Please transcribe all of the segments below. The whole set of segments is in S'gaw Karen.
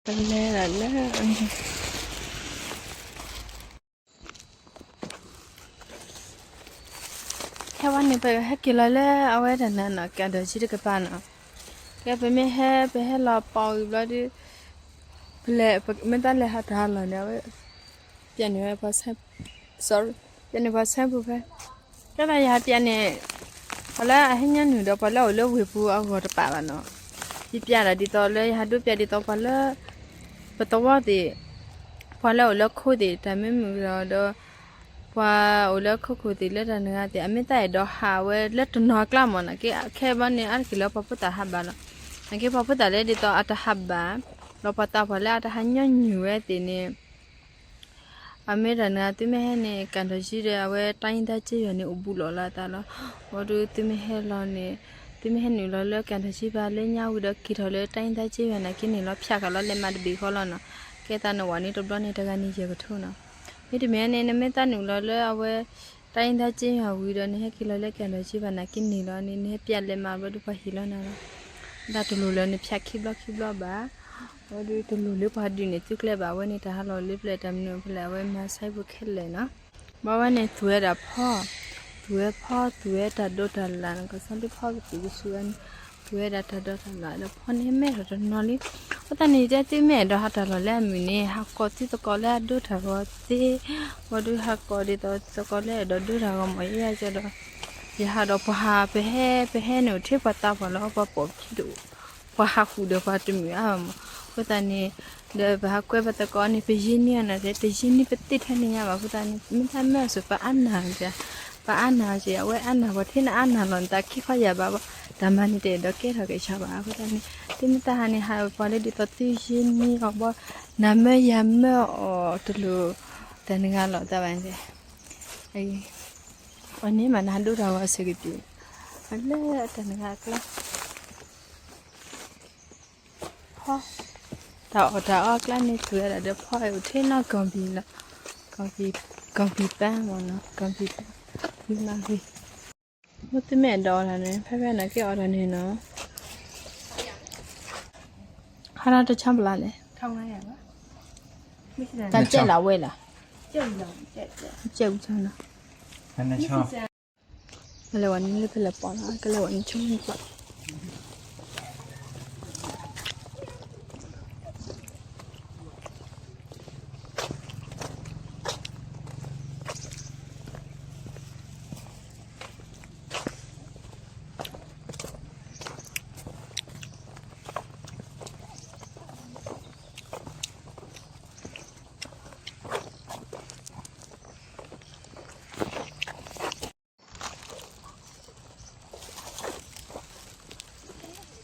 ပလဲၤဒၣ်လၢ ခဲဝဲန့ၣ် ပဟဲက့ၤလီၤလၢအဝဲတၢ်နါနီၤ ကၣ်ဒိၣ်ကၠံတကပၤနီၤ. ကဲ ပမ့ၢ်ဟဲ ပဟဲလီၤပိာ်ဝံၤဘျီဒီး ပလဲၤ မ့ၢ်တၢ်လဲၤဟးတၢ်ဟးလီၤန့ၣ် အဝဲ ပျဲန့ၢ်ဝဲပှၤ sorry ပျဲန့ၢ်ပှၤဆဲပူၤဖဲ ကဲသးယဟးပျဲန့ၣ် ပှၤလၢအဟဲညီနုၢ်ဒီးပှၤလၢအအိၣ်လၢဝ့ၢ်ပူၤအဂီၢ်တပာ်ဘၣ်နီၤ. ယပျဲဒၣ်ဒ်သိးလၢယဟးဒိပျဲဒ်သိးပှၤလၢ ပသဝီသ့ၣ် ပှၤလၢအအိၣ်လၢခိသ့ၣ် တၢ်မ့ၢ်မုာ်ဒီး ပှၤအိၣ်လၢခိခိၣ်သ့ၣ်လၢတၢ်နဂၤသ့ၣ် အမ့ၢ်တၢ်အဲၣ်ဒိးဟးဝဲလၢတနီၤအကျါမၢ်နီၤ. ကဲ ခဲဘျီန့ၣ် အါတက့ၢ်လၢပှၤဖိသၣ်ဟးဘၣ်လီၤ. နာ်က့ပှၤဖိသၣ်လၢဒ်သိးအတဟးဘၣ် ဒီးပှၤသးပှၢ်လၢအတဟးညီနုၢ်ဝဲသ့ၣ်န့ၣ် အမ့ၢ်တၢ်နဂၤ သုမ့ၢ်ဟဲန့ၣ် ကၣ်ထီၣ်ကၠံဒီး အဝဲတိုင်းရင်းသားကျေးရွာန့ၣ် အိၣ်ဘူးလီၤလၢအသးလီၤ. အဃိဒီးသုမ့ၢ်ဟဲလီၤန့ၣ် သုမ့ၢ်ဟဲနုာ်လီၤလၢကၣ်ထီၣ်ကၠံဘၣ်လၢညါဝံၤဒီး က့ၤထီၣ်လၢတိုင်းရင်းသားကျေးရွာ နာ်က့န့ၣ်လီၤ ဖၠးဃာ်လီၤလဲၤမးတဘ့ၣ်ဃီလီၤနီၤ. ကဲသးနဝၤန့ၣ်တဘျီန့ၣ် တဂၤန့ၣ်ယဲၢ်ကထိနီၤ. မ့တမ့ၢ်န့ၣ် နမ့ၢ်သးနုာ်လီၤလၢအဝဲ တိုင်းရင်းသားကျေးရွာဝံၤဒီး နဟဲက့ၤလီၤလၢကၣ်ထီၣ်ကၠံဘၣ် နာ်က့န့ၣ်လီၤန့ၣ် နဟဲပျဲလဲၤမးဘျီဒီးပှၤဟ့ၣ်လီၤနၤလီၤ. တၢ်တလိၣ်လၢနဖၠးခံဘျီခံဘျီဘၣ်. အဝဲဒုးတလိၣ်လၢပှၤဒုးန့ၣ်သုကျဲဘၣ် အဝဲန့ၣ်တၢ်ဟးလီၤလၢပျဲၢ်တၢ်မနုၤဖဲလဲၣ် အဝဲမၤဆါဟံၣ်ဖိခဲလၢာ်နီၤ. ဘၣ်ဝဲန့ၣ်သူၣ်ဝဲဒၣ်ဖီ သူၣ်ဝဲဖီ သူၣ်ဝဲတၢ်ဒိးတၢ်လၣ်နီၤ ကစီၣ်လၢဖီကသူၣ်ကဆူၣ်ဝဲန့ၣ် သူၣ်ဝဲဒၣ်တၢ်ဒိးတၢ်လၣ်ဒီးဖီန့ၣ်မဲထီၣ်တနီၤလံ. အဃိသတးန့ၣ် ယတဲသုမ့ၢ်အဲၣ်ဒိးဟးတၢ်လီၢ်လၢအမုာ်န့ၣ် ဟးကိးသုသကိးလၢအဒိးတၢ်ဂီၤသ့, ဝံၤဒုးဟးကိးဒ်သိးသုသကိးလၢအဲၣ်ဒိးဒိးတၢ်ဂီၤမး ယဲယဲကဒီး ယဟးဒီးပှၤဟး ပဟဲ ပဟဲန့ၣ်အိၣ်ထဲပှၤသးပှၢ်လီၤ ပှၤပိာ်ခံတအိၣ် ပှၤဟးဃုာ်ဒီးပှၤတမုာ်အါဘၣ်မး. အဃိသတးန့ၣ် ဒီးပဟးကွဲပှၤသကိးန့ၣ် ပယ့ၢ်နံၣ်အီၤန့ၣ် တယ့ၢ်နံၣ်ပသ့ထဲန့ၣ်ညါဘၣ်. အဃိသတးန့ၣ် မ့ၢ်တၢ်မၢအစိၤ ပအါနၢ်က့ၤ ပအါနၢ်က့ၤ အဝဲအါနၢ်ပှၤထဲနအါနၢ်လီၤ နသးခံခီယၢ်ဘၣ်ဘၣ် တၢ်မၤန့ၣ်တအဲၣ်ဒိးကဲထီၣ်က့ၤဆၢဘၣ်. အဃိသတးန့ၣ် သုမ့ၢ်တၢ်ဟးန့ၣ် ဟးပှၤလၢဒ်သိးသုယ့ၢ်နံၣ်အီၤဘၣ် နၤမၢယၤမၢအီၤတလိၣ် တၢ်နဂၤလီၤတၢ်ဘၣ်န့ၣ် အန့ၣ်မးနဟးဒိတၢ်ဂီၤအဆၢကတီၢ် အလၢတၢ်နဂၤအကျါ ဖီ တၢ်အီၣ်တၢ်အီအကျါန့ၣ် သူၣ်ဝဲဒၣ်ဒီးဖီအိၣ်ထဲနီၢ်ကီၢ်ပံၤလီၤ. ကီၢ်ပံၤ ကီၢ်ပံၤပၢ်မ့ၢ်နီၤ ကီၢ်ပံၤပၢ် ဝံၤမးဝံၤ မ့ၢ်သုမ့ၢ်အဲၣ်ဒိးအီၣ်တၢ်န့ၣ် ဖ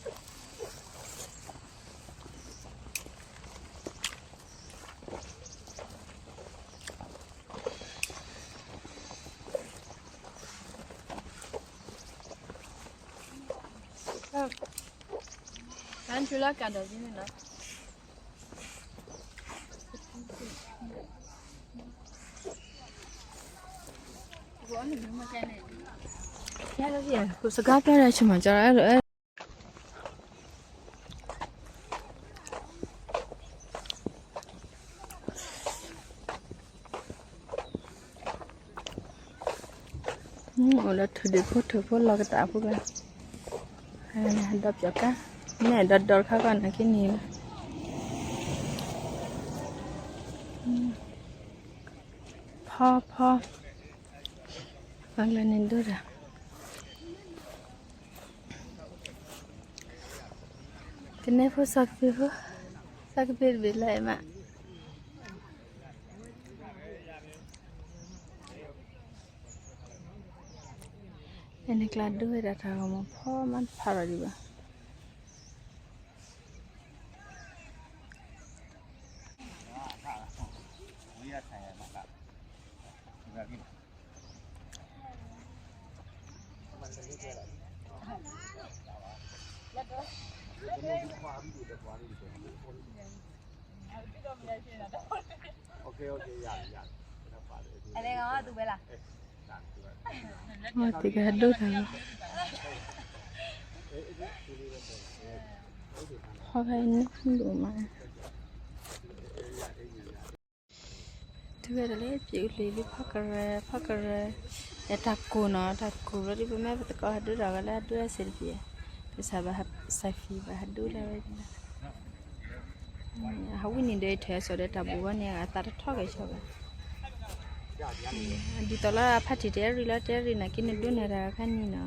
ဲဖဲနာ်က့အီၣ်တၢ်န့ၣ်နီၤ ဟးထီၣ်တဆီပလၢ်လဲၣ် တၢ်ကဲလၢဝဲလီၤ ကဲဝံၤနီၤ ကလဲၤဝဲန့ၣ်လၢဖဲလဲၣ်ပီလီၤ ကလဲၤဝဲန့ၣ်ဆိမ့ၢ်ပီ တၢ်ဆူလၢကၣ်ဒိၣ်ကၠံန့ၣ်နီၤ စကားပြောတဲ့ အချိန်မှာကျတော့ အဲလို အဲ အိၣ်လၢထုးဒံးဖိထုးဖိလီၤကတၢ်ဖိဘၣ်, ဒီးပျီကါ, နဲၣ်ဒီးဒီးတခါကီးနာ်က့န့ၣ်လီၤ, ဖီဖီ, ပှၤကလၢန့ၣ်ဒိၣ်တၢ် ကနဲဖိစီၤကပ့းဖိ, စီၤကပ့းတဘ့ၣ်လၢအဲၣ်မး, အဲၣ်န့ၣ်ကျါဒိၣ်ဝဲဒၣ်တၢ်ဂီၤမး ဖီမးတဖးထီၣ်ဒံးဘၣ်. အဝဲသ့ၣ်ကဒိၣ်တၢ်လီၤ, ဖီဖဲန့ၣ်ဒိၣ်မး, ဂဲၤဒၣ်လၢပျံၤအူလွံၢ်လံ ဖီကရၢ ဖီကရၢ, တၢ်ကူၣ်နီၤ တၢ်ကူၣ်ဘျီဒ်ပမ့ၢ်ပသကိးဟးဒိၣ်ဒီးဂၤလၢအဒိၣ်အစ့တပျဲၤ, ကစၢ်ဘၣ် စးဖံဘၣ်ဟးဒိၣ်လၢဝဲဒၣ်, ဟးဝံၣ်နံၤဒီးထဲးစီၤဒီးတၢ်ဘူးဝဲန့ၣ် အသးတထီၣ်က့ၤဆီဘၣ်, ဒ်သိးလၢအဖါတံၢ်တဲအရံၣ်လီၤတဲအရံၣ်န့ၣ် က့ၤနဒိၣ်န့ၢ်တၢ်ခါနံၤနီၤ,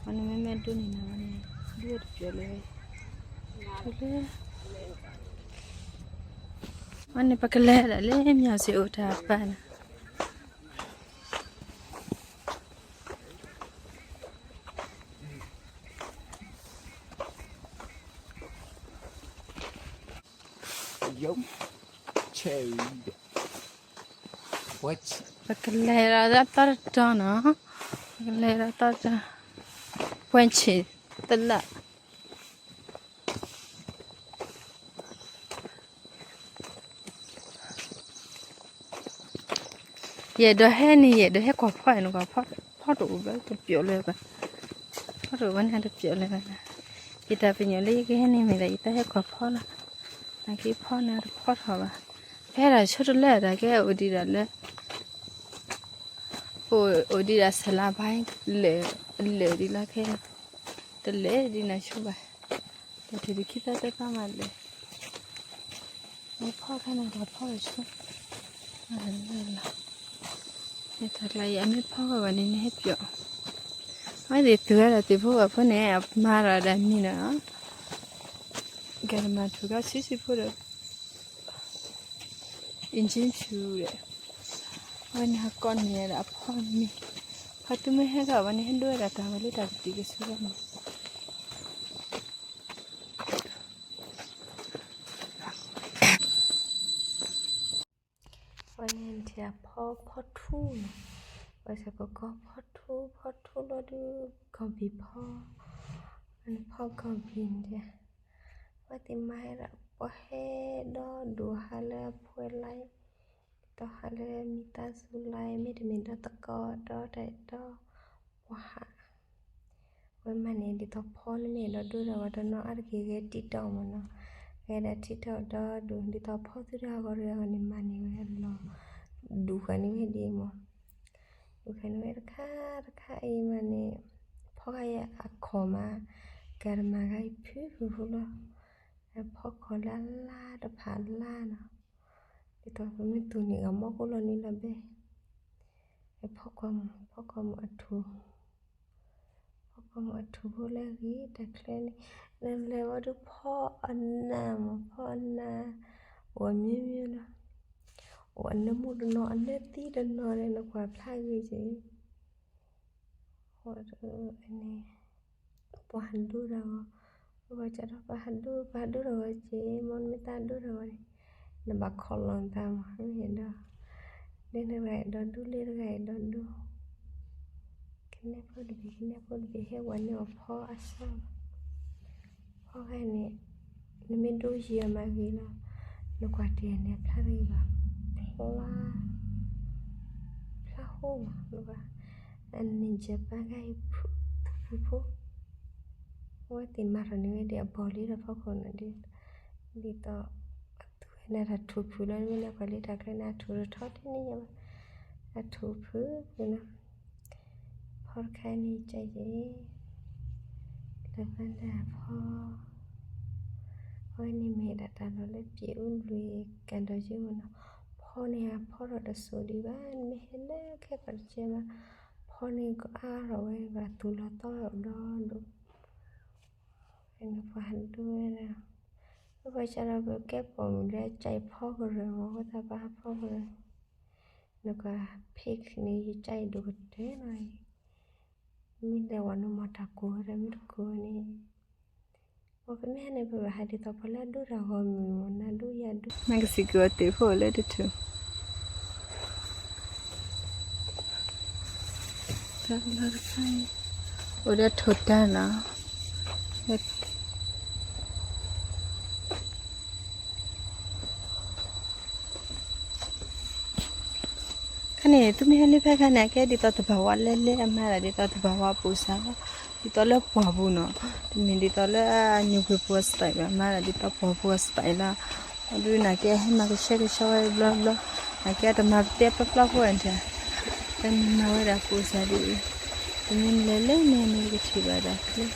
အန့ၣ်မ့မ့ၢ်ဒိၣ်န့ၢ်နီၤန့ၣ် ဒိၣ်ဝဲတပျဲၤလၢဝဲ, အန့ၣ် ပကလဲၤဒၣ်လၢမၠီၤစ့ၣ်အိၣ်တၢ်ပာ်နီၤ ပကလဲၤဒီးတၢ်တီတတီနီၤ, ပကလဲၤဒီးတၢ်တီတတီ, ပှဲၤဆံးတလၢာ် ယအဲၣ်ဒိးဟဲန့ၣ် ယအဲၣ်ဒိးဟဲကွၢ်ဖီအံၤနကွၢ်, ဖီတအိၣ်ဘၣ်တပျီလၢၤဘၣ်, ဖီတအိၣ်ဘၣ်န့ၣ်တပျီလၢၤဘၣ်, ယတၢ်ပညိၣ်လၢယကဟဲန့ၣ်မ့ၢ်ဒၣ် ယတၢ်ဟဲကွၢ်ဖီလီၤ, နာ်က့ဖီန့ၣ်တဖီထီၣ်ဘၣ်, ဖဲဒၣ်ဆိတလၢတၢ်ကဲအိၣ်ဒံးဒၣ်လၢ အိၣ်ဒံးဒၣ်ဆဲးလါဘါ လၢာ်ဒံးလီၤခဲလၢာ်, တလဲၤဒ်နၤဆိဘၣ်, တၢ်ထုးတခံသီသၢသီမးလဲၤ, မ့ၢ်ဖီခါန့ၣ် တၢ်ဖီတဆိ, လၢ်လီၤ, တၢ်ကျါအံၤ အမ့ၢ်ဖီဃီဘၣ်န့ၣ် နဟဲပျီ, အဝဲသ့ၣ်သူၣ်ဝဲဒၣ်သ့ၣ်ဖိဘၣ်ဖိန့ၣ် အမၤဒီးဒၣ်မံၤနီၤ ကဲတမၤထုးခါဆံးဆံးဖိဒီး အ့ၣ်ကၠံဖၠူဒီး အဝဲန့ၣ်ဟးကိးန့ၢ်ဒီးအဖီမ့ၤ, ဖါတုၤမ့ၢ်ဟဲခါအဝဲန့ၣ် ဟဲဒိဝဲဒၣ်တၢ်ဝဲလၢတၢ်ကတံၢ်ကဆူလီၤမး, အဝဲန့ၣ်ထံၣ်အဖီ ဖီထူနီၤ, ပှၤစ့ၢ်ကီးကီၢ်ဖီထူ ဖီထူလီၤဒုး ကီၢ်ဘံၣ်ဖီ, အဝဲန့ၣ်ဖီကီၢ်ဘံၣ်န့ၣ်, အဝဲသ့ၣ်မၤဟဲဒၣ်ပှၤဟဲဒီဒူၣ်ဟးလၢအဖှဲလါ, ဒ်သိးဟးလၢမံသးစူၤလါ မ့တမ့ၢ်ဒီသကိးဒီတၢ်ဒီ ပှၤဟး ဝဲမၤန့ၣ် ဒ်သိးဖီန့ၣ်မ့ၢ်အဲၣ်ဒိးဒိဒီးဝဲတနီၤအါတက့ၢ်ဂဲၤ TikTok မ့ၢ်နီၤ, ဂဲၤဒၣ် TikTok ဒီဒူၣ် ဒ်သိးဖီသုတဂီၤဂီၤတဂီၤန့ၣ် မၤန့ၢ်ဝဲလီၤ, ဒူၣ်ဃာ်န့ၢ်ဝဲဒ်အံၤမး, ဒူၣ်ဃာ်န့ၢ်ဝဲတခါတခါအံၤမးန့ၣ်, ဖီဂၤယအခီၣ်မး, ကၤတမၤဂၤအံၤဖုၣ်ဖုၣ်ဖိလီၤ, ဖီခီၣ်လၢအလါတဖၣ်လါနီၤ, ဒ်သိးပမ့ၢ်သူၣ်န့ၢ်ဂၤမီၢ်ကိၣ်လီၤနံၤလီၤဘဲ ဖီကွၢ်မုၢ် ဖီကွၢ်မုၢ်အထူၣ်, ဖီကွၢ်မုၢ်အထူၣ်ဖိလၢအဂ့ၤ တၢ်ချၢန့ၣ်, နလဲၤဝဲဒုးဖီအနၢ်မး ဖီအနၢ်, အိၣ်အမျိုးမျိုးလီၤ, အိၣ်အနၢမူတနီၤ အနၢသံတနီၤဒီး နကွၢ်ဖျါဂ့ၤက့ၤ န့ၣ် ပှၤဟးဒိတၢ်ဂီၤ, ပှၤကဒီး ပှၤဟးဒိ ပှၤဟးဒိတၢ်ဂီၤက့ၤ မ်နမ့ၢ်တၢ်ဒိတၢ်ဂီၤန့ၣ်, နဘၣ်ခီလီၤနသးမး မ့ၢ်ဒီး, လၢနဂၤအဲၣ်ဒိးဒိ လၢတဂၤအဲၣ်ဒိးဒိ, ကနဲဖိတဘ့ၣ် ကနဲဖိတဘ့ၣ် ဟဲဝဲန့ၢ်အီၤဖီအဆၢ ဖီဂၤန့ၣ်, နမ့ၢ်ဒိယံာ်အမးဂ့ၤလီၤ, နကွၢ်တ့ၢ်န့ၣ် ဖျါတဂ့ၤဘၣ်, ဖျါ, ဖျါဟိမးလၢၤဘၣ်, အန့ၣ် Japan ဂၤအံၤ ဖုၣ်ဖုၣ်ဖိ, အဝဲသ့ၣ်မၤထီၣ်န့ၢ်ဝဲဒၣ်အဘီၣ်လံဒီးဖီခိၣ်န့ၣ်ဒ်, ဒ်သိး, အသူဝဲဒၣ်တၢ်ထူၣ်ဖုၣ်လီၤ မ့ၢ်လၢကွၢ်လံတၢ်ကျဲန့ၣ် အထူၣ်တထီတန့ၢ်ညါဘၣ်, အထူၣ်ဖုၣ်ဖုၣ်နီၤ ဖီတခါန့ၣ်ကဲယဲၢ်, လၢပၢ်လၢအဖီ, အဝဲန့ၣ်မ့ၢ်ဒၣ်တၢ်လီၢ်လၢပျံၤအူလွံၢ်ကဒီးယုၢ်မနီၤ, ဖီန့ၣ်အဖီထီၣ်တစိၤဒံးဘၣ် နမ့ၢ်ဟဲလၢခဲကီၢ်တကဲဘၣ်, ဖီန့ၣ်ကအါထီၣ်ဝဲဘၣ်သူၣ်လီၤသီဒီးဒီး, ဖဲန့ၣ်ပှၤဟးဒိဝဲဒၣ်, ပှၤစးထီၣ်ပကဲပိာ်မုၣ်လၢအကၠဲးဖီကရၢမး အဃိသတးပဟးဖီကရၢ နကွၢ် pink န့ၣ် ယကၠဲးဒိၣ်ကတၢၢ်နီၤအံၤ, မ့ၢ်လဲၤဝဲန့ၣ်မ့ၢ်တၢ်ကိၢ်ဝဲဒၣ် မ့ၢ်တကိၢ်ဝဲန့ၣ်, ပကမ့ၢ်ဟဲန့ၣ် ပဘၣ်ဟးဒ်သိးပှၤလၢအဒိတၢ်ဂီၤမုၢ်မ့ၢ်နၤဒိယၤဒိ, နကစံးက့ၤအီၤသ့ၣ်ဖိလၢတထူၣ် အိၣ်ဒီးထိၣ်တၢ်နီၤ, ခါန့ၣ် သုမ့ၢ်ဟဲလၢဖဲခါန့ၣ် အကဲဒ်သိးသဘာဝလၢလဲၣ် အမၤဒၣ်ဒ်သိးသဘာဝပူၤစၢ်လီၤ, ဒ်သိးလၢပှၢ်ပူၤနီၤ, တမ့ၢ်ဒ်သိးလၢညိကွံာ်ပူၤအ style ဘၣ် မၤဒၣ်ဒ်သိးပှၢ်ပူၤအ style လီၤ, အဒုးနာ်က့ဟဲမၤကဆှဲကဆှီဝဲဘျီဘျီ, အကဲတမၤပတဲပျီပျီဖိအံၤ, တနမၤဝဲဒၣ်ကိးစၢ်ဒ်အံၤ, တမ့ၢ်လဲၤလဲၤန့ၣ်န့ၣ်ကထံၣ်ဘၣ်ဒၣ်ချ့,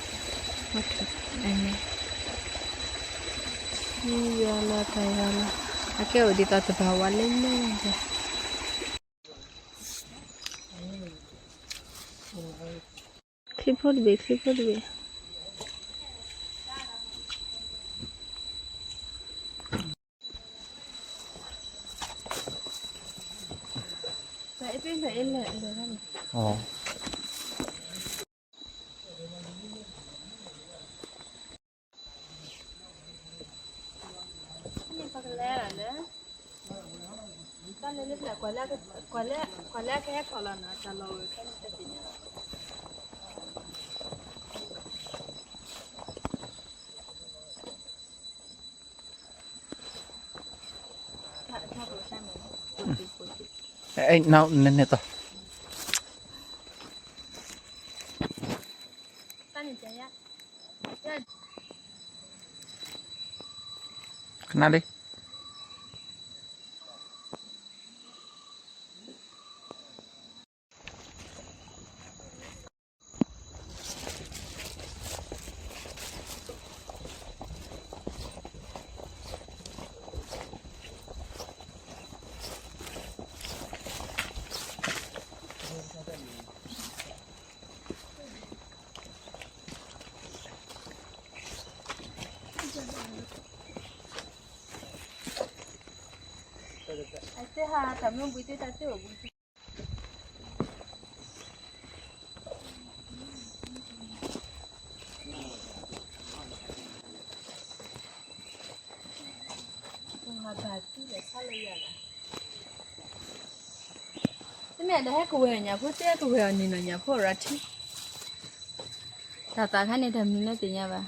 အန့ၣ်, ယွၤလီၤတၢ်ယွၤလီၤ, အကဲအိၣ်ဒ်သိးတဘၣ်ဝါလဲၤလဲၤဒၣ် ချံဖိတဘ့ၣ် ချံဖိတဘ့ၣ်. အဲ နန့ၣ်တီ ခဏလံ အတဲဟါ တၢ်မ့ၢ်ဘှံးသ့ၣ်တၢ်သ့ၣ်အိၣ်ဘှံးသ့ၣ် တမ့ၢ်ဒီးဟဲကဝဲၤညၣ်ဖိ တဲကဝဲၤအီၤန့ၣ်နီၤ ညၣ်ဖိရၤထံ တၢ်သးခါန့ၣ် တၢ်မနုၤလၢသ့ၣ်ညါဘၣ်.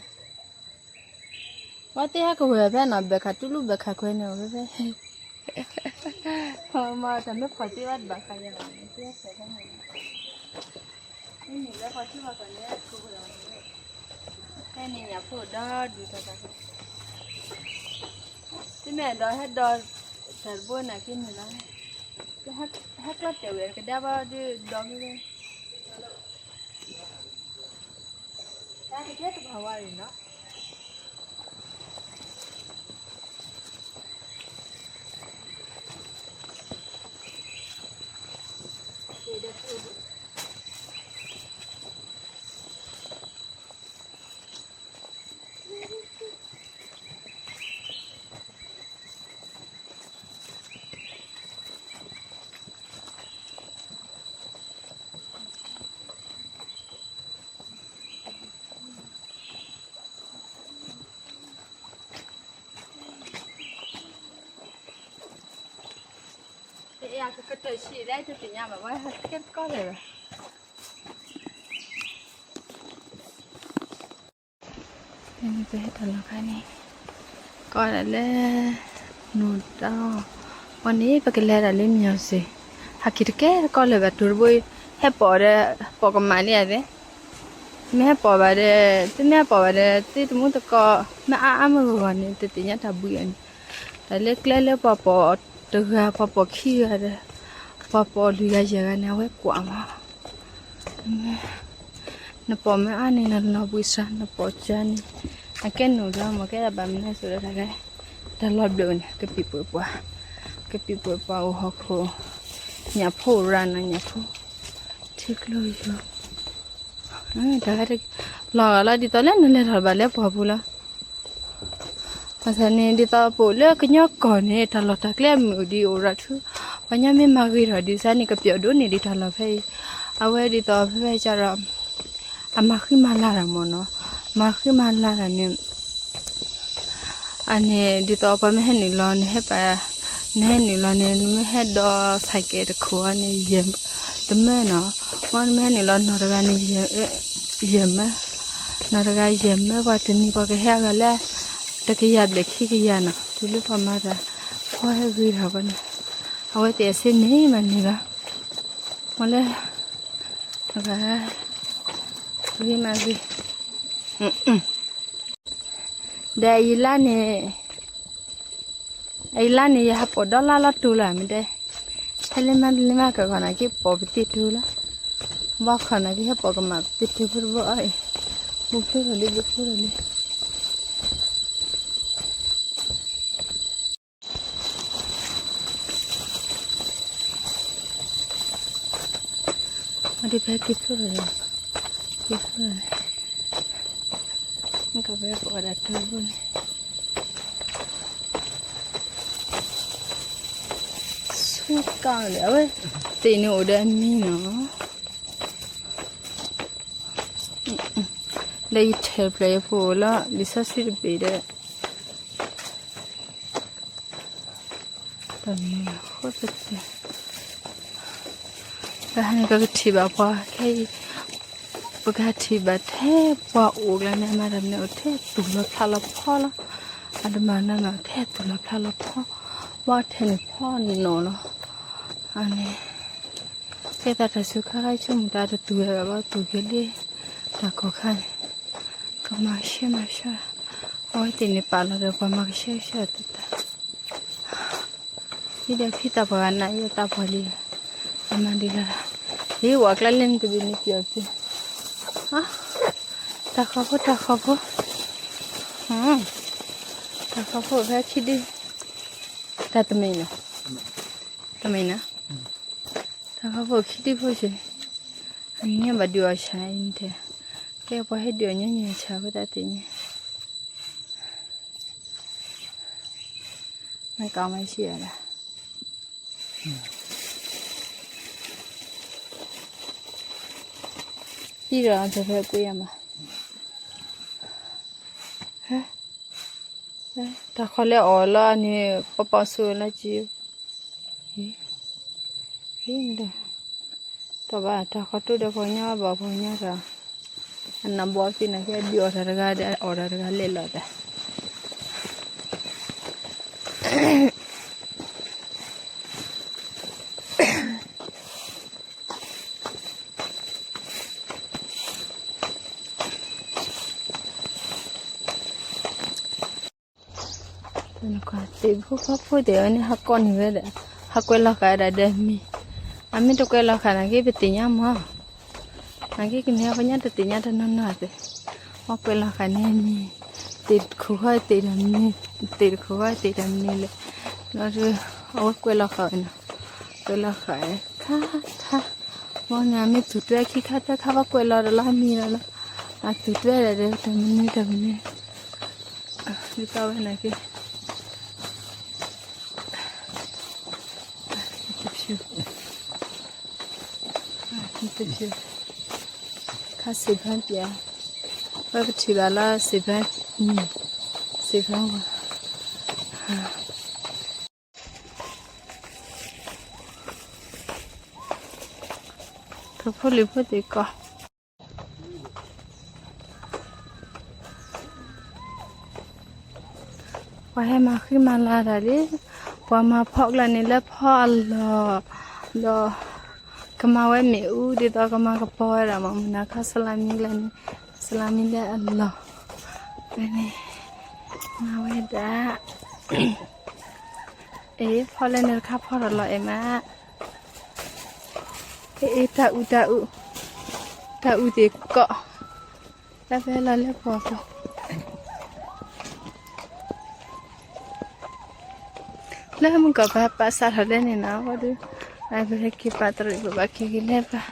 ဝဲသ့ၣ်ဟဲကဝဲၤဖဲနီၤ ဘဲၣ်ခးတူၢ်လူၢ်ဘဲၣ်ခးခွဲန့ၣ် အိၣ်ဖဲဖဲ မ့ၢ်တၢ်မ့ၢ်ဖီၣ်သ့ဝဲတဘၣ်ဃးယၤဘၣ်န့ၣ် သ့ၣ်ဟဲကဝဲၤဖဲန့ၣ် မ့မ့ၢ်လၢပှၤထံပှၤကီၢ်န့ၣ် ကဝဲၤအီၤန့ၣ် ဖဲန့ၣ်ညၣ်ဖိဒီဒူၣ်တၢ်တၢ် တမ့ၢ်ဒီးဟဲဒီး တၢ်တဘိန့ၣ်က့န့ၣ်လီၤ ဟဲကျီတဲာ်ဝဲကဒါဘၣ်ဒီးဒီမ့ၢ် တၢ်ကကဲတဘၣ်ဝါအံၤနီၤ ကတၢၢ်ဆံးလၢတသ့ၣ်ညါဘၣ် ဝဲဟဲကဲတကီၢ်လၢာ်ဘၣ် ပဟဲတၢ်လီၤခါန့ၣ် ကီးဒၣ်လၢ နိၣ်တၢ် ဝဲန့ၣ် ပကလဲၤဒၣ်လၢမျီၤစ့ၢ် ဟးက့ၤတကဲတကီၢ်လၢာ်ဘၣ် တိၤတဘိ ဟဲပိာ်ဒီး ပိာ်ကမၣ်လံဧါသ့ၣ် မ့ၢ်ဟဲပိာ်ဘၣ်ဒီး သုမ့ၢ်ဟဲပိာ်ဘၣ်ဒီး သုတမူတကိး မ့ၢ်အါအါမ့ၢ်ဂီၤဂီၤန့ၣ် တသ့ၣ်ညါတၢ်ဘှံးအီၤန့ၣ် တၢ်လၢကျဲလၢပှၤပိာ်တဂၤ ပှၤပိာ်ခံဂၤဒီး ပှၤပိာ်လွံၢ်ဂၤယဲၢ်ဂၤန့ၣ် အဝဲကွၢ်မး နပိာ်မ့ၢ်အါန့ၣ် နလီၤဘှံးစှၤ နပိာ်စှၤန့ၣ် အကဲနိၣ်ဒီး မ့ၢ်ကဲဒၣ်ဘၣ်မနုၤအသိးဒီးတၢ်လၢ တၢ်လီၤဘျၢၣ်န့ၣ် ကပံာ်ပှဲၤပှၤ ကပံာ်ပှဲၤပှၤအိၣ်ဟီၣ်ခိၣ် ညၣ်ဖိရၤနီၤ ညၣ်ဖိ ထံကျိယိၤ တၢ်ဂၤတက့ၢ် လီၤဂာ်လီၤ ဒ်သိးလၢနလဲၤထီၣ်ဘၣ်လၢပှၢ်ပူၤလီၤ ဘၣ်ဆၣ်န့ၣ် ဒ်သိးပအိၣ်လၢကညီကီၢ်န့ၣ် တၢ်လီၢ်တၢ်ကျဲမုာ်ဒံးအိၣ်ရၤထူ ပှၤညီမ့ၢ်မၤဂ့ၤထီၣ်ဒံးစ့ၢ်န့ၣ် ကပျီၣ်ဒိၣ်န့ၢ်ဒံးတၢ်လီၢ်ဖဲအံၤ အဝဲဒ်သိးဖဲဖဲကဒီး အမၤဃံမၤလၤတၢ်မ့ၢ်နီၤ မၤဃံမၤလၤတၢ်န့ၣ် အန့ၣ် ဒ်သိးပှၤမ့ၢ်ဟဲနုာ်လီၤ နဟဲပာ် နဟဲနုာ်လီၤန့ၣ် နမ့ၢ်ဟဲဒီး ဆိုင်ကယ် တခိၣ်အံၤန့ၣ် ယဲၢ် တမၢနီၤ မ့ၢ်နမ့ၢ်ဟဲနုာ်လီၤ နီၢ်တဂၤန့ၣ် ယဲၢ်မၢ နီၢ်တဂၤယဲၢ်မၢ ပှၤတနံၤပှၤကဟဲအဂၤလၢ တကယၤဘျဲၣ်ခံကယၤနီၤ တုၤလၢပှၤမၤတၢ် ဖီဟဲဂ့ၤထီၣ်ဘၣ်န့ၣ် အဝဲသ့ၣ်အဆ့န့ၣ်မးန့ၣ်လီၤ မ့ၢ်လၢ ဂ့ၤမးဂ့ၤ ဒီးအံၤလါန့ၣ် အံၤလါန့ၣ် ယဟးပိာ်ဒီလါလီၤတူၢ်လၢမ့ၢ်တဲ ဟဲလၢမါတလၢမါကဂီၤနာ်က့ ပိာ်ပသံၣ်တူလီၤ, ဘၣ်ခီနာ်က့ ဟဲပိာ်ကမၣ်ပသံၣ်တူဖိတဘိအံၤ, ဘူးဖျိထီၣ်လံ ဘူးဖျိထီၣ်လံ. အဒံးဖဲက့ၤဖျိထီၣ်လံ, က့ၤဖျိထီၣ်လံ, ကဘၣ်ပိာ်ဒၣ်တူဘိန့ၣ်, ဆူကၢ်လံ အဝဲ, သ့ၣ်န့ၣ်အိၣ်ဒီးအမံၤနီၤ, ဒီးယထဲးဖျၢၣ်ယဖိလီၤ လံာ်စီဆှံတဘ့ၣ်ဒီး တမံၤဃိတသ့, ပဟဲန့ၣ် ပကထံၣ်ဘၣ်ပှၤခဲအံၤ, ပကထံၣ်ဘၣ်ထဲပှၤအိၣ်ကျါန့ၣ် အမၤတၢ်မနုၤအိၣ်ထဲသူၣ်လီၤဖျးလီၤဖီလီၤ, အတမၤနီၢ်နီၢ်ထဲသူၣ်လီၤဖျးလီၤဖီ, ဘၣ်ထဲန့ၣ်ဖီနီၢ်လီၤ, အန့ၣ် ကဲသးတၢ်စူၤခါခါဆိကမိၣ်တၢ်တသူၣ်ဝဲဘၣ် ဘၣ်သူၣ်က့ၤလံ, တၢ်ကီၢ်ခါန့ၣ် ကမၤရှဲမၤရှဲ, အဝဲသ့ၣ်န့ၣ်ပာ်လီၤဒီးပှၤမၤကဆှဲကဆှဲအသး, ဒ်ဒီးဖံသးပှၢ်ဂၤနၤယဲသးပှၢ်လံ, အမၤဒံးလီၤ, ဟ့ၣ်ဝဲကျါလဲၣ်န့ၣ်တဘ့ၣ်န့ၣ်ပျီၤပျီၤ, တၢ်ဃီဖိတၢ်ဃီဖိ, တၢ်ဃီဖိဖဲခံဒု, တၢ်တမံၤနီၤ, တမံၤနီၤ, တၢ်ဃီဖိခံဒုဖိဆံး, အန့ၣ်ဘၣ်ဒုးအီၣ်ဆၣ်အံၤန့ၣ်ထဲ, ကဲပှၤဟဲဒုးအီၣ်ညီညီဆၣ်ဖိသးသ့ၣ်ညါ, မ့ၢ်ကီးမၤဆံးအီၤဒၣ်, အံၤဒီးတဖဲကွံာ်ယၤမး, တၢ်ဃီလၢအီၣ်လီၤန့ၣ် ပီပီဆူလၢကံ, ဟံၣ်ဒီး, တဘၣ်တၢ်ဃီတိၢ်ဒီးပှၤကညီဘၣ်ပှၤကညီဒီး, အနၢ်ဘီသ့ၣ်နာ်က့ ဒုးအီၣ်တၢ်တဂၤဒီး အီၣ်တၢ်တဂၤလဲၣ်လီၤသး သ့ၣ်ဖိဖီဖိသ့ၣ်ဝဲန့ၣ် ဟးကိးန့ၢ်ဝဲဒီး ဟးကွဲးလီၤဃာ်ဝဲဒၣ်ဒီးမံၤ, အမ့ၢ်တကွဲးလီၤဃာ်နာ်က့ ပသ့ၣ်ညါမး, နာ်က့ကန့ၢ်ပညါတသ့ၣ်ညါတနီၤနီၤသ့ၣ်, ဟးကွဲးလီၤဃာ်န့ၢ်မံၤ, သ့ၣ်တခိၣ်ဃီသ့ၣ်ဒီးမံၤ, သ့ၣ်တခိၣ်ဃီသ့ၣ်ဒီးမံၤလဲၣ်, လီၤဒုး အဝဲကွဲးလီၤဃာ်ဝဲနီၤ, ကွဲးလီၤဃာ်ဝဲခါခါ, မ့ၢ်န့ၣ် မ့ၢ်သူၣ်တွဲခံခါသၢခါ ဘၣ်ကွဲးလီၤဒီးလီၤမံၤလီၤလီၤ, အသူၣ်တွဲဒၣ်ဒီးတမနုၤတမနုၤ, ဒ်သိးဝဲနာ်က့ တဖျၢၣ်, တဖျၢၣ်, ခါစံးဖါပျဲ, ဝဲပထံၣ်ဘၣ်လၢစံးဖါ, စံးဖါဝါ, ကဖိလံၤဖိသ့ၣ်ကီး ပှၤဟဲမၤဃံမၤလၤတၢ်လံ, ပှၤမၤဖီကျါန့ၣ်လၢဖီအလီၢ်, ဒီးကမၤဝဲမ့ၣ်အူ ဒ်သိးကမၤကပီၤဝဲဒၣ်မ့ၢ်မနုၤခါ ဆလါမံကျါန့ၣ်, ဆလါမံလၢအလီၢ်, ဝဲန့ၣ်, မၤဝဲဒၣ် အ့ ဖီလၢန့ၣ်တခါဖီထီၣ်လီၤအဲၣ်မး, အ့ တၢ်အူ တၢ်အူ, တၢ်အူသ့ၣ်ကီး, တၢ်ဖဲလီၤလၢပှီၢ်ပူၤ, လၢမုၢ်ကီၢ်ပၤပာ်စးထီၣ်လၢန့ၣ်နီၤ ဘၣ်ဒုး, အပဟဲက့ၤပာ်တရံးပဘၣ်က့ၤက့ၤလဲၤပာ်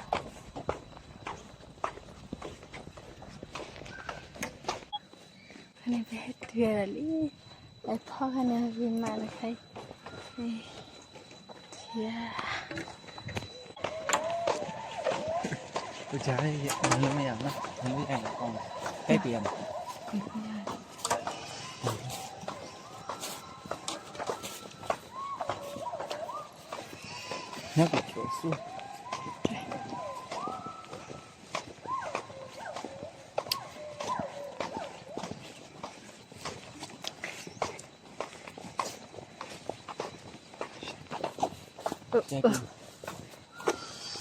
န့ၣ်ပဟဲတုၤဝဲဒၣ်လံ, အဖီခါန့ၣ် ဂ့ၤမးတခါအံၤ, ယၤ, ညၣ်ကဆိးဆူ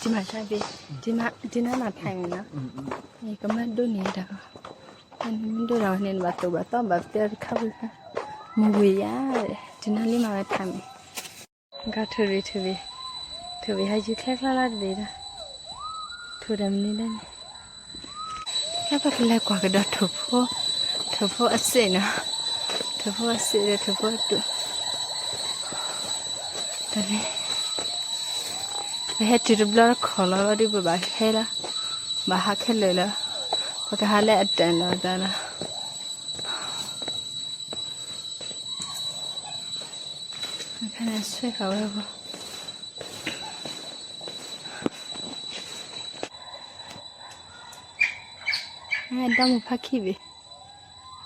တံမၤဆါဘ့ၣ်, တံနါမၤဖးမ့ၢ်နီၤ, ကမၤဒိၣ်န့ၢ်တၢ်, မ့ၢ်ဒိၣ်တၢ်ဝဲန့ၣ် ဘၣ်သိၣ်ဘၣ်သီဘၣ်ပတဲတခါဝံၤ, မုၢ်ဝံၤယၤ, တံနါလံမၤဝဲဖးမ့ၢ်, ကါထုးရံၣ်ထုးရံၣ်, ထိၣ်ဘ့ၣ်ဟဲယူၤချဲချါလီၤတဘ့ၣ်ဒီး, ထိၣ်တၢ်မနုၤလဲၣ်န့ၣ်, ဟဲပကလဲၤကွၢ်ကဒီးထိၣ်ဖိ, ထိၣ်ဖိအစ့ၣ်နီၤ, ထိၣ်ဖိအစ့ၣ်ဒီးထိၣ်ဖိအဒိၣ်, တၢ်န့ၣ်, ပဟဲတုၤတဘျီတခီၣ်လီၤလီၤဒုး ပဘၣ်ဟဲလီၤ, ဘၣ်ဟးခဲလၢာ်လၢၤ, ပကဟးလၢအတၢ်လီၤတၢ်လီၤ, အခါန့ၣ်ဆွဲဃာ်ဝဲပှၤ ဒီမုၢ်ဖးခံဘ့ၣ်,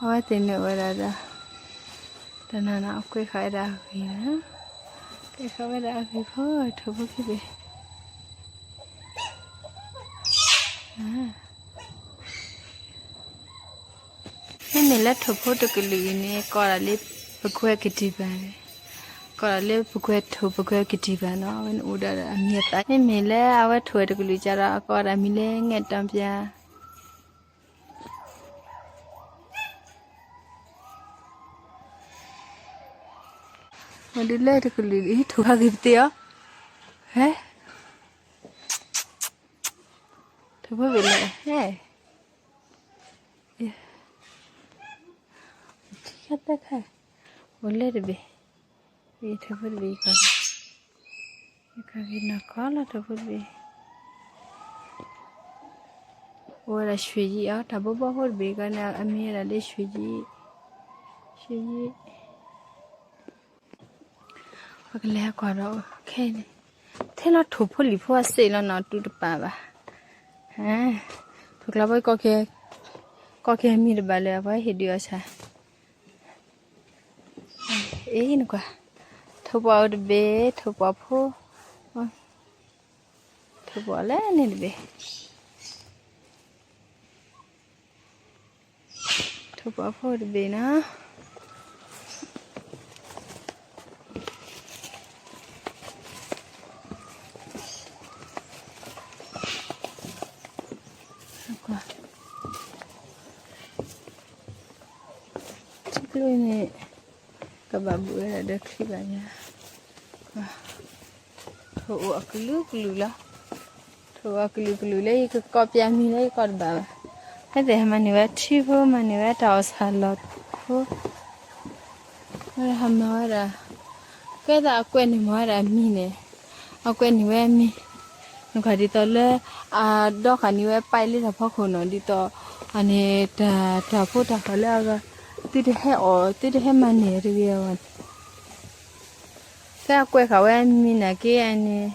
အဝဲသ့ၣ်န့ၣ်ဝဲဒၣ်ဒီး, တနၤနၤအကွဲးဃာ်ဝဲဒၣ်အဂ့ၢ်, ကွဲးဃာ်ဝဲဒၣ်အဂ့ၢ်ဖိ ထိၣ်ဖိခံဘ့ၣ်, မ့မ့ၢ်လၢထိၣ်ဖိတကလုာ်အံၤန့ၣ် ကိးဒၣ်လၢပကွဲးကတံၢ်ဘၣ်, ကိးဒၣ်လၢပကွဲးထိၣ် ပကွဲးကတံၢ်ဘၣ်နီၤ, အဝဲန့ၣ်အိၣ်ဒၣ်ဒီးအမံၤအသၣ်, မ့မ့ၢ်လၢအဝဲထိၣ်ဝဲတကလုာ်ကဒီး အကိးဒၣ်မံၤလၢငဲၢ်တီပၠါ မ့ၢ်ဒ်လဲၣ်တကလုာ်အံၤ ထိၣ်ဖးဂ့ၤပသ့ၣ်အီၤ, ဟဲ, ထိၣ်ဖိဘ့ၣ်လဲၣ်, ဟဲ, ထံခါသၢခါ, အိၣ်လဲၣ်တဘ့ၣ်, ထိၣ်ဖိတဘ့ၣ်, ယကဂ့ၤနီၢ်ကီၢ်လီၤ ထိၣ်ဖိတဘ့ၣ်, အိၣ်ဝဲဒၣ်ရွှေကြီးအီၤ, တၢ်ဘိဘီဖိတဘ့ၣ်ကီးန့ၣ် အမံၤဝဲဒၣ်လၢ ရွှေကြီး, ရွှေကြီး ပကလဲၤကွၢ်ဒီးခဲအံၤန့ၣ်, ထဲလီၤထိၣ်ဖိလံၤဖိအစ့ၣ်လီၤနီၤ တူၢ်တပာ်ဘၣ်, ထိၣ်ကျါဖိ ကီၢ်ကဲမံၤတဘၣ်လၢၤ အပှၤဟ့ၣ်ဒုးအီၤဆၣ်, အ့ နကွၢ်, ထိၣ်ပှၢ်အိၣ်တဘ့ၣ် ထိၣ်ပှၢ်ဖိ, ထိၣ်ပှၢ်လဲၣ်န့ၣ်တဘ့ၣ် ထိၣ်ပှၢ်ဖိတဘ့ၣ်နီၤ, ထံကျိန့ၣ် ကဘၣ်ဘူးဝဲဒၣ်ဒီးချံဘၣ်ယၤ, ထိၣ်အိၣ်အကလုာ်ကလုာ်လီၤ, ထိၣ်အိၣ်အကလုာ်ကလုာ်လၢယကကိးပျးမံၤလၢယကိးတဘၣ်ဘၣ်, ဟဲသ့ၣ်ဟဲမၤန့ၢ်ဝဲထံဖိ မၤန့ၢ်ဝဲတၢ်အီၣ်ဆၣ်လီၢ်ဖိ, ဝဲဒၣ်ဟးမၤဝဲဒၣ်, ကဲသးအကွဲးန့ၢ်မၤဝဲဒၣ်အမံၤန့ၣ်, အကွဲးန့ၢ်ဝဲအမံၤ, နကွၢ်ဒ်သိးလၢ အဒီဃာ်န့ၢ်ဝဲပာ်လၢတၢ်ဖီခိၣ်နီၤ ဒ်သိး, အန့ၣ်တၢ်တၢ်ဖိတၢ်ဃာ်လၢအဂၤ, သုတဟဲအီၣ် သုတဟဲမၤန့ၢ်တဂ့ၤအဂီၢ် ဖဲအကွဲးဃာ်ဝဲအမံၤနာ်က့အန့ၣ်,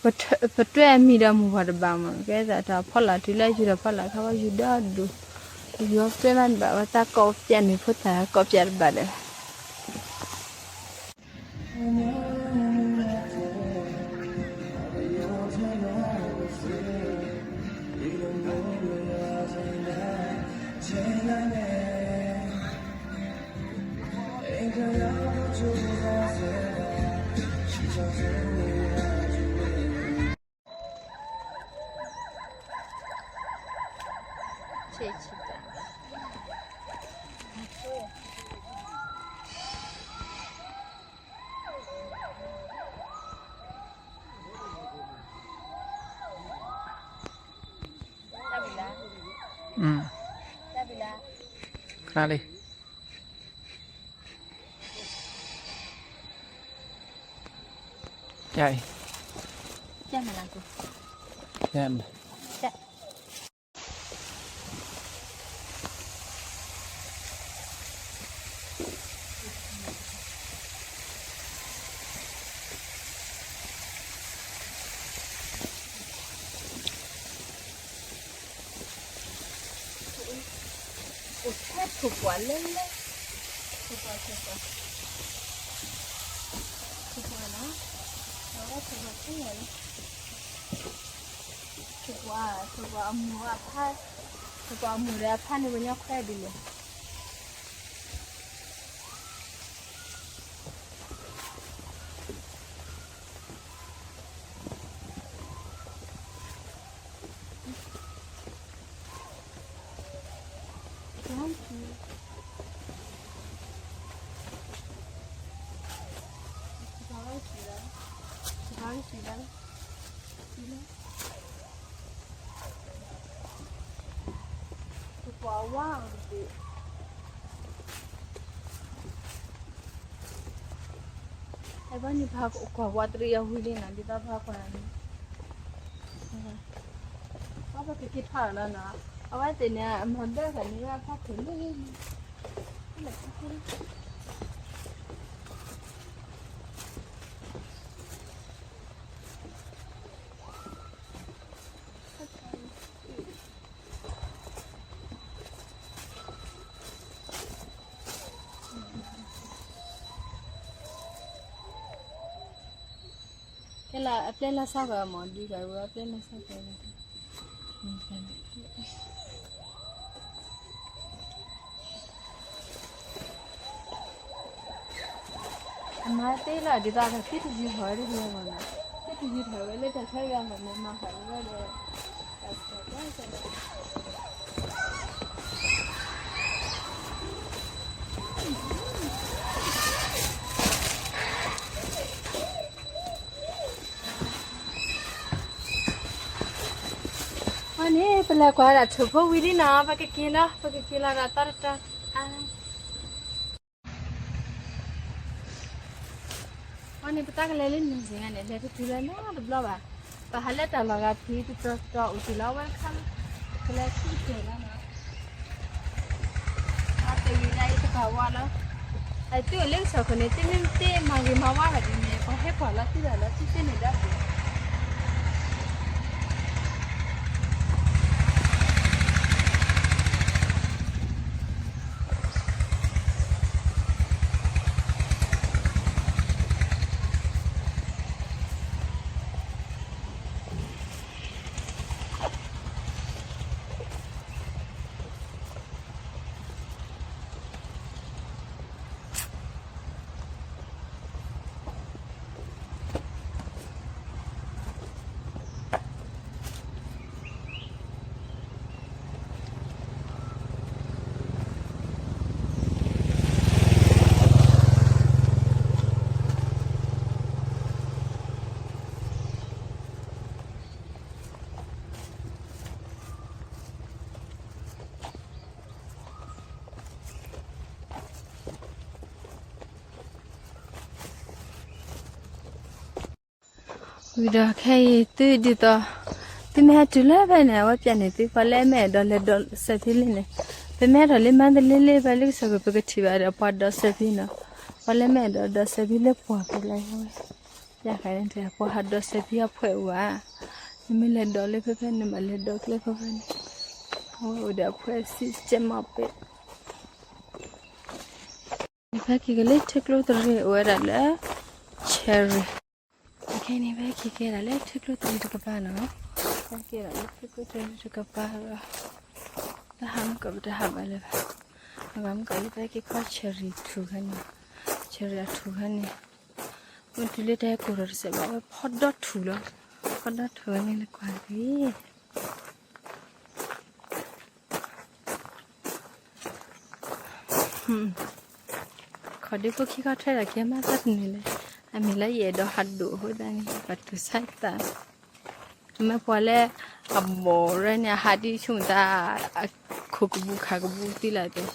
ပတွဲအမံၤဒီးမိၢ်ပှၢ်တဘၣ်မး ကဲသးတၢ်ဖီလာ်တုၤလၢယူၤတၢ်ဖီလာ်ခါဝဲယူၤဒီဒူၣ်, ယူၤအီၤပတွဲမးတဘၣ်ဝဲ တၢ်ကိးပျးန့ၢ်ဖိသၣ်ကိးပျးတဘၣ်ဒီး ခါလံ, ကဲအံၤ, ကဲမနၤကူ, ကဲမနၤ, ကဲ အိၣ်ထဲထိၣ်ပှၢ်လဲၣ်လဲၣ်, ထိၣ်ပှၢ် ထိၣ်ပှၢ်, ထိၣ်ပှၢ်နီၤ, အဝဲထိၣ်ပှၢ်ထဲလဲၣ်, ထိၣ်ပှၢ် ထိၣ်ပှၢ်အမုၢ်အဖါ, ထိၣ်ပှၢ်အမုၢ်ဒီးအဖါန့ၣ် ပညီခွဲဒ်လဲၣ် Thank you. ပကွၢ်ဝါအီၤတဘ့ၣ်, အဲဘၣ်န့ၣ် ပကွၢ်ဝါတရံးအဝံၤလံနီၤ ဒ်သိးပကွၢ်န့ၣ်, ပကက့ၤထီၣ်လီၤနီၤ, အဝဲသ့ၣ်န့ၣ် အမၤဘၢၣ်ဂၤန့ၣ် ဝဲအဖးဖုးလံ ကဲလၢအပျဲၢ်လၢ်စၢ်ဝဲမ့ၢ် ဒ်ကဝဲအပျဲၢ်လၢ်စၢ်ဝဲ အမၤသ့လီၤ ဒ်သိးကသံၣ်တယုၢ်ထီၣ်ဝဲဒ်န့ၣ်, သံၣ်တယုၢ်ထီၣ်ဝဲလၢတၢ်ဆၢဂ့ၤမ့ၢ်န့ၣ် မၤဟးဝဲဒီး အန့ၣ် ပလဲၤကွၢ်ဒၣ်ထိၣ်ဖိဝံၤလံနီၤ ပကက့ၤလီၤ ပကက့ၤလီၤဒီးသီတတီၤ, အန့ၣ် ပတၢ်ကလဲၤလၢနံၤစ့ၢ်န့ၣ် လဲၤတတုၤလၢနီတဘျီဘၣ်, ပဟးလၢတၢ်လီၢ်ဂၤဖံးတတီၤတတီၤအိၣ်တ့ၢ်လီၤဝဲခါလီၤ, ပလဲၤဆူကဲၤလီၤနီၤ, အတဝံၤလၢအံၤတကးဝါလီၤ, အသုအိၣ်လၢကစၢၢ်ခိၣ်န့ၣ် သုမ့ၢ်တမၤဂ့ၤမၤဝါဘၣ်ဒ်န့ၣ် ပှၤဟဲကွၢ်လီၤသုဒၣ်လီၤသုသ့န့ၣ်ဒီး ဝံၤဒီးခဲအံၤသုဒ်သိး သုမ့ၢ်ဟဲတုၤလၢဖဲန့ၣ် အဝဲပျဲန့ၢ်သု ပှၤလၢအမ့ၢ်အဲၣ်ဒိးလဲၤဒိးစဲးဖံလံန့ၣ်, ပမ့ၢ်အဲၣ်ဒိးလၢမၤတလ့လ့ ပှၤလၢကစၢၢ်ခိၣ် ပကထံၣ်ဘၣ်ဒီးပှၤဒိးစဲးဖံနီၤ, ပှၤလၢမ့ၢ်အဲၣ်ဒိးဒိးစဲးဖံလၢပှၢ်ဖဲလဲၣ်ဝဲ, ယခါန့ၣ်တဲပှၤဟးဒိးစဲးဖံအဖှဲးအိၣ်ဧါ, နမ့ၢ်လဲၤဒိးလၢဖဲဖဲန့ၣ် မ့ၢ်လဲၤဒိးကျဲဖဲဖဲန့ၣ်, အဝဲအိၣ်ဒီးအဖှဲးစံၣ်ကဲမးပဲ န့ၣ်ဖဲက့ၤက့ၤလၢထံကျိတရံးအိၣ်ဝဲဒၣ်လၢ cherry, ခဲအံၤန့ၣ် ဖဲက့ၤက့ၤဒၣ်လၢထံကျိတရံးတကပၤနီၤ, ဖဲက့ၤဒၣ်လၢထံကျိတရံးတကပၤဒီး တၢ်ဟးမုၢ်ကီးပတဟးဘၣ်လၢၤဘၣ်, အဂၤမုၢ်ကီးလၢဖဲက့ၤခီ cherry ထူၣ်ခါန့ၣ်, cherry အထူၣ်ခါန့ၣ်, မ့ၢ်တုၤလၢတၢ်ဟဲကိၢ်ထီၣ်တစဲးဘၣ် အဝဲဖီဒီထူၣ်လီၤ, ဖီဒီထူၣ်ဝဲန့ၣ်လၢကွၢ်တဂ့ၤ ခီၣ်ဒ့ဖိခံခီထွဲဒီးကဲမးတၢ်တနုာ်လဲၣ်, အမ့ၢ်လၢယအဲၣ်ဒိးဟးဒိၣ်အဃိသတးန့ၣ် ပတုၤဆါသး, မ့ၢ်ပှၤလၢအဘီၣ်ရဲၣ်န့ၣ် အဟးဒ်ဆိကမိၣ်တၢ် အခိၣ်ကဘူးခးကဘူးသံလၢ်သ့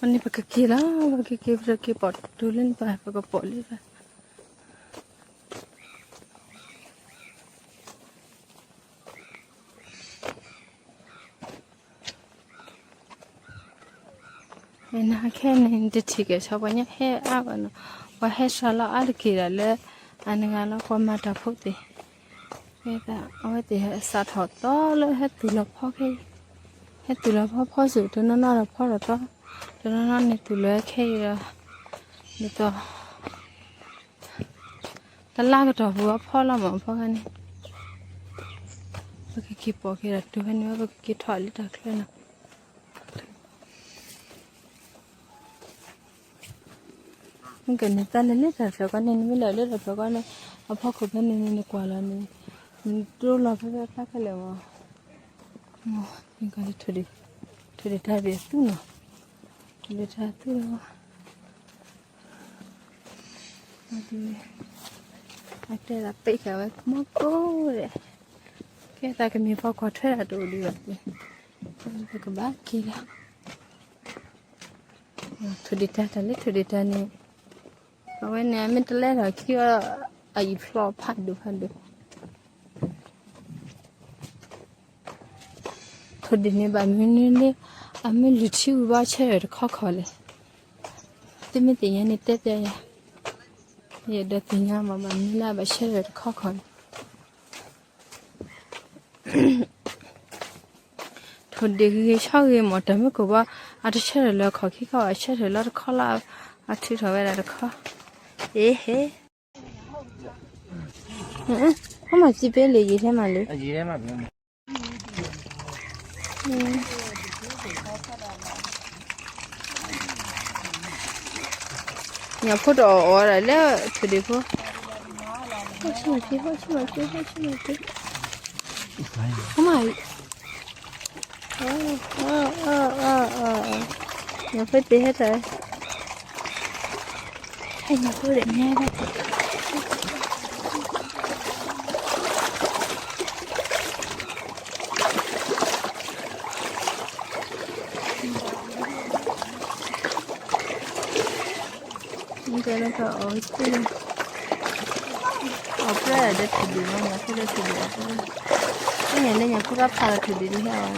အန့ၣ်ပကက့ၤလီၤ, ပကက့ၤ ပကက့ၤပိာ်တူၤလၢန့ၣ် ပကပိာ်လံဘၣ်. နခဲန့ၣ် တထံၣ်ကဲၤဆီ ပှၤညါဟဲအါဘၣ်နီၤ, ပှၤဟဲစှၤလီၤအါတက့ၢ်ဒၣ်လၢ အနဂၤလီၤ ပှၤမၤတၢ်ဖိသ့ၣ်, အဝဲသ့ၣ်ဟဲစးထီၣ်သီလၢဟဲသူၣ်လီၤဖီခဲအံၤ, ဟဲသူၣ်လီၤဖီဖီစူၣ် တနီၤနီၤဒီးဖီထီၣ်သီ, တနီၤနီၤန့ၣ်သူၣ်လီၤဟဲခဲအံၤဒီး, ဒ်သိး တလါကတီၢ်ပူၤအဖီလီၤမး အဖီခါန့ၣ်, ပကက့ၤပိာ်က့ၤဒီးတုၤဖဲန့ၣ်ဝဲ ပကက့ၤထီၣ်လၢတၢ်ချၢနီၤ. မ့ၢ်ကန့ၣ်သၣ်လဲၤလၢတၢ်ဖျၢၣ်ကီၢ်န့ၣ် နမ့ၢ်လဲၤလၢတၢ်ဖျၢၣ်ကီၢ်န့ၣ် အဖီခိၣ်ဖဲန့ၣ်န့ၣ် နကွၢ်လီၤန့ၣ် နတိၢ်လီၤဖဲဖဲဖျါခဲလၢာ်မး, မ့ၢ်ကန့ၣ်ထိၣ်ဒံးတၢ်ဒံးသူနီၤ, ထိၣ်ဒံးတၢ်သူလီၤ, အတဲဒၣ်ပ့ၢ်ဃာ်ဝဲကမီၤကိးဂၤဒဲး, ကဲသးကမ့ၢ်ပှၤကွၢ်ထွဲတၢ်တအိၣ်ဒံးဘၣ်, ပကဘၣ်က့ၤလီၤ. ထိၣ်ဒံးတၢ် တၢ်လၢထိၣ်ဒံးတၢ်န့ၣ်, အဝဲန့ၣ် အမ့ၢ်တလဲထီၣ်ခံအီၤ အအံၤဖျိဖးဒိၣ်ဖးဒိၣ်, ထိၣ်ဒံးန့ၣ်ဘၣ်မနုၤလၢ အမ့ၢ်လုၢ်ထံဝံၤဘၣ်ဆၢထၢၣ်တခီခီလဲၣ်, သုမ့ၢ်သ့ၣ်ညါန့ၣ်တဲပျဲယၤ, ယအဲၣ်ဒိးသ့ၣ်ညါမး ဘၣ်မနုၤလၢအဘၣ်ဆၢထၢၣ်တခီခီလဲၣ်. ထိၣ်ဒံးဂ့ၤဂ့ၤဆီဂ့ၤဂ့ၤမး တၢ်မ့ၢ်ကိၢ်ဘၣ် အတဆၢထၢၣ်လၢအခီၣ်ခံခီ အဆၢထၢၣ်လၢတခီလၢ အထုးထီၣ်ဝဲဒၣ်တခီ, အ့ဟ့, အမၤစံးပ့လံ ယံာ်ထဲမးလံ. ညၣ်ဖိတအီၣ်အီၣ်ဒၣ်လၢထိၣ်ဒံးဖိ, ဟီၣ်ဆံၣ်မၤစံး ဟီၣ်ဆံၣ်မၤစံး ဟီၣ်ဆံၣ်မၤစံး, အမၤ, ညၣ်ဖိတ့ဟဲထီၣ်, ဟဲညၣ်ဖိဒီးညါဘၣ် မ့ၢ်ကဲလၢကအီၣ်, အီၣ်ပြၢဒီးထိၣ်ဒံးမး ညၣ်ဖိဒီးထိၣ်ဒံးအီၣ်ပြၢ, မ့ၢ်ညါလၢညၣ်ဖိကဖးလီၤထိၣ်ဒံးဒ်ဟဲအီၣ်န့ၣ် ဆ့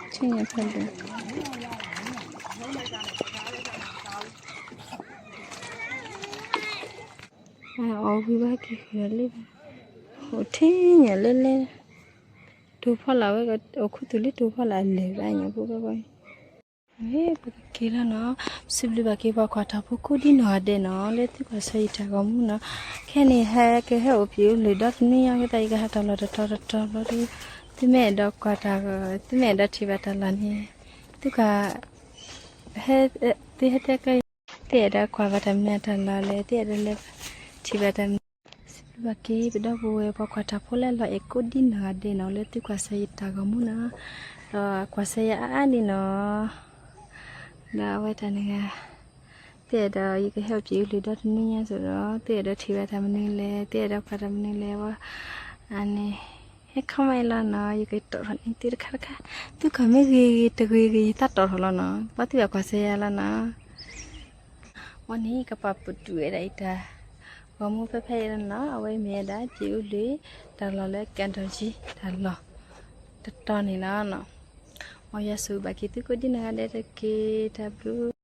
ၣ်ညါဖးဒိၣ်, အီၣ်ဝံၤဘၣ်က့ၤဃုာ်လံ, အိၣ်ထဲညၣ်လဲလဲ, တိၤဖီလာ်ဝဲ အိၣ်ခူသူၣ်လံ တိၤဖီလာ်အလဲၤဘၣ်ညၣ်ဖိဘၣ်ဘၣ်အံၤ ပကက့ၤလီၤနီၤ, စံးဘျုးဘၣ်က့ၤပှၤကွၢ်တၢ်ဖိကိးဒ်နီၢ်ဂၤဒဲးနီၤ လၢသုကွၢ်ဆၢယတၢ်ဂီၤမူနီၤ, ခဲန့ၣ်ဟဲကဟဲအိၣ်ပှဲၤအိၣ်လုၢ်ဒီတနွံညါကသး ယကဟးတၢ်လီၢ်တတီၤတတီၤဘျီဒီး, သုမ့ၢ်အဲၣ်ဒိးကွၢ်တၢ်, သုမ့ၢ်အဲၣ်ဒိးထံၣ်ဘၣ်တၢ်လီၢ်န့ၣ်, သုကွၢ်, သုဟဲတဲကျဲ, သုအဲၣ်ဒိးကွၢ်ဘၣ်တၢ်မနုၤတၢ်လီၢ်လဲၣ် သုအဲၣ်ဒိးလဲၤထံၣ်ဘၣ်တၢ်မနုၤ စံးဘျုးဘၣ်က့ၤ ပဒီပုၢ်ဝဲၢ်ပှၤကွၢ်တၢ်ဖိလၢလီၤအဲၣ်ကိးဒ်နီၢ်ဂၤဒဲးနီၤ လၢသုကွၢ်ဆၢယတၢ်ဂီၤမူနီၤ, ဒီးကွၢ်ဆၢယၤအါအါန့ၣ်နီၤ, ဒီးအဝဲတၢ်န့ၣ်ဂၤ, သုအဲၣ်ဒိးယကဟဲအိၣ်ပှဲၤအိၣ်လုၢ်ဒီတနွံညါစ့ၢ်ဒီး သုအဲၣ်ဒိးထံၣ်ဘၣ်တၢ်မနုၤလဲၣ် သုအဲၣ်ဒိးကွၢ်တၢ်မနုၤလဲၣ်ဝဲ, အန့ၣ်, ဟဲ comment လီၤနီၤ ယကတီၢ်ထီၣ်န့ၢ်သုတခါတခါ, သုကွၢ်မ့ၢ်ဂ့ၤဂ့ၤတဂ့ၤဂ့ၤ ယသးတီၢ်ထီၣ်လီၤနီၤ ဘၣ်သုဘၣ်ကွၢ်ဆၢယၤလီၤနီၤ ဝဲန့ၣ် ကပာ်ပတုာ်ဝဲဒၣ်အံၤတၢ်ဂီၤမူဖဲဖဲအံၤလီၤနီၤ အဝဲမ့ၢ်ဝဲဒၣ် ပှဲၤအိၣ်လုၢ်တၢ်လီၢ်လၢ ကၣ်ဒီၣ်ယံၤ တၢ်လီၢ်တတီၤန့ၣ်လီၤနီၤ. မ်ယွၤဆိၣ်ဂ့ၤဘၣ်က့ၤသုကိးဒ်နီၢ်ဂၤဒဲးတက့ၢ် တၢ်ဘျုး